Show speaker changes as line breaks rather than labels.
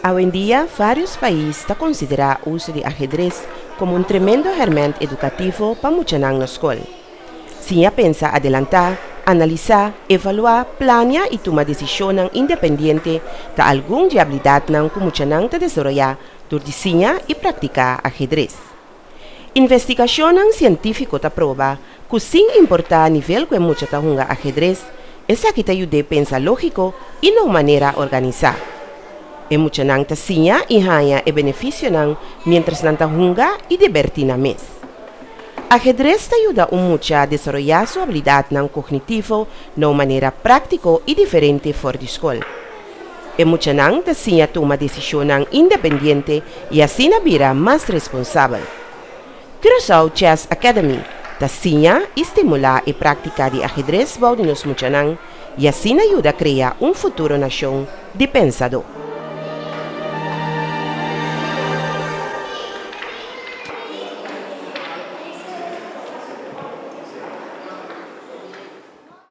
Awendia, varios pais ta considera uso di ahedres como un tremendo herment educativo pa muchanan na scol. Siña pensa adelanta, analisa, evalua, plania y tuma decisionnan independiente ta algun di habilidadnan cu muchanan ta desaroya door di siña y practica ahedres. Investigacionnan cientifico ta proba cu sin importa nivel cu e mucha ta hunga ahedres, esaki ta yud'e pensa logico y na un manera organisa. E muchanan ta siña y haña e beneficionan mientras nan ta hunga y diberti nan mes. Ahedres ta yuda un mucha desaroya su habilidadnan cognitivo na un manera practico y diferente for di scol. E muchanan ta siña tuma decisionnan independiente y asina bira mas responsabel. Curaçao Chess Academy ta siña y stimula e practica di ahedres bou di nos muchanan y asina yuda crea un futuro nacion di pensado.